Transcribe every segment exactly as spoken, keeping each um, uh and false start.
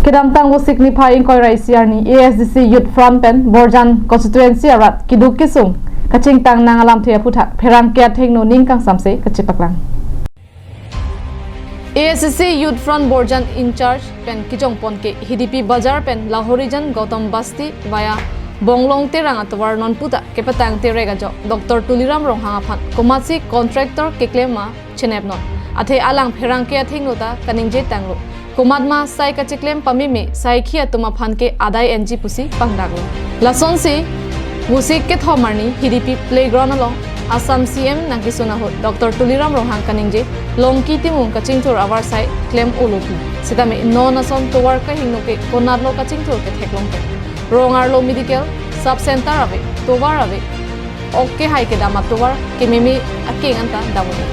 Kedamtang Vosik niphai ingkoi ra isi arni A S D C Youth Front pen Borjan constituency arat keduk kesung kachingtang nang alamthe aphuthak pherangke athengno ning kangsamse kachepaklang. A S D C Youth Front Borjan in charge pen kejongpon ke Hidipi Bazar pen Lahorijan Gautam Basti via Bonglong Terang atovar non puta kepatang terek ajok Doctor Tuliram Ronghang aphan komatsi contractor keklem ma chenep non. Athe alang pherangke athengno ta kaningje tanglo. Komat ma sai kacheklem pameme sai khi atum aphan ke adai enji pusi pangdaklo. Lasonsi Vosik kethom arni Hidipi playground along Assam C M nangkesun ahut Doctor Tuliram Ronghang kaningje Longki Timung kachingthur avarsai klem olo pu. Sitame non ason tovar kahingno ke konatlo kachingthur ketheklong ke. Rong arlo medical, sub center ave, tovar ave. Ok kehai kedam atovar kememe akeng anta dam un-e.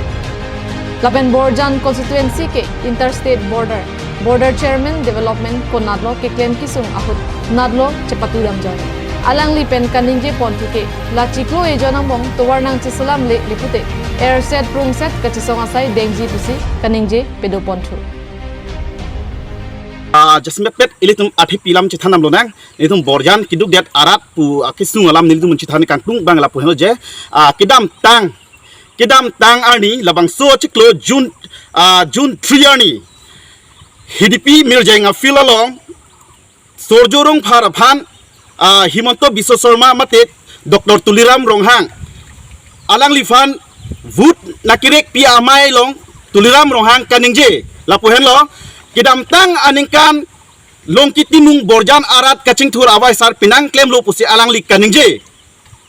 Lapen Borjan constituency ke interstate border, border chairman development konatlo keklem kesung ahut natlo chepatu dam joi. Alangli pen kaningje ponthu ke la chiklo ejon angbong tovar nangcheselam le lipute erset prungset kachesong asai dengji pusi kaningje pedo ponthu. Ah, jasemet pet ilitum athe pilam chethan damlonang. Nelitum Borjan keduk det arat pu akesung alam nelitum chethan kangtung abang lapu henlo je. Ah, kedamtang, kedamtang arni labangso chiklo June, ah, June three arni Hidipi Mirjeng afield along Sorjo Rongphar aphan, ah, Himanta Biswa Sarma mate Doctor Tuliram Ronghang alangliphan vote nakirekpi amei along Tuliram Ronghang kaningje lapu henlo, kedamtang aningkan Longki Timung Borjan arat kachingthur avarsai penang klemlo pusi alangli kaningje.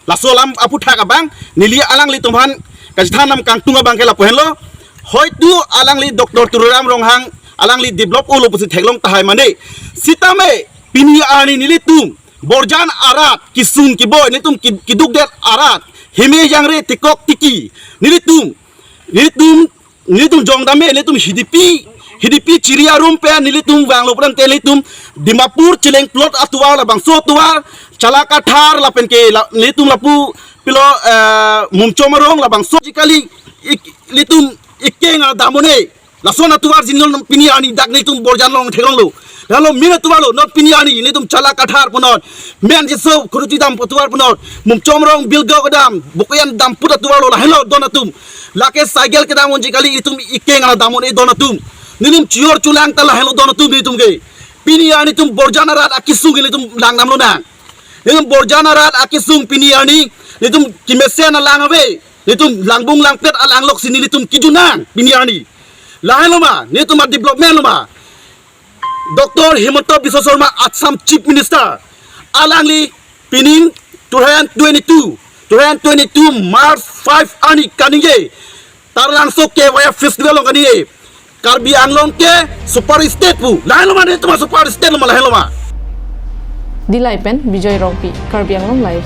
Laso alam aphuthak abang neli alanglitum aphan kachethan dam kangtung abang ke lapu henlo. Hoitu alangli Doctor Tuliram Ronghang alangli develop olo pusi theklong tahai mane. Sitame pini arni nelitum Borjan arat kesung keboi, nelitum ki-, keduk det arat, hime jangre tekok tiki, nelitum, nelitum, nelitum jongdam me, nelitum Hidipi, Hidipi chiri arum pen nelitum vanglo pran te nelitum Dimapur Chileng plot atovar labangso atovar, Chala Kathar lapen ke la, nelitum lapu pilo, eh, Mumchom arong labangso chikali ik-, nelitum ikeng adam un-e. Lason atovar jinlon pini arni dak nelitum Borjan along theklonglo. Lalo min atovarlo, non pini arni nelitum Chala Kathar punon, men jiso khuruchi dam atovar punon, Mumchom arong Bilgaon kedam, Bokoyan dam put atovarlo, lahenlo don atum. Lake cycle kedam un chikali nelitum ikeng adam un-e don atum. Nelitum chior chulang ta lahenlo don atum nelitum ke. Pini arni nelitum Borjan arat akesung nelitum langdamlonang. Nelitum Borjan arat akesung pini arni nelitum kemesen alang ave. Nelitum langbung langpet alang loksi nelitum kejunang pini arni. Lahenlo ma, nelitum a-development lo ma. Doctor Himanta Biswa Sarma Assam Chief Minister alangli pining two thousand twenty-two, two thousand twenty-two March five arni kaningje Taralangso Kevaya Festival along kaningje Karbi Anglong ke super state pu. Lahenlo ma nelitum super state lo ma lahenlo ma. Dillai pen Bijoy Rongpi, Karbi Anglong Live.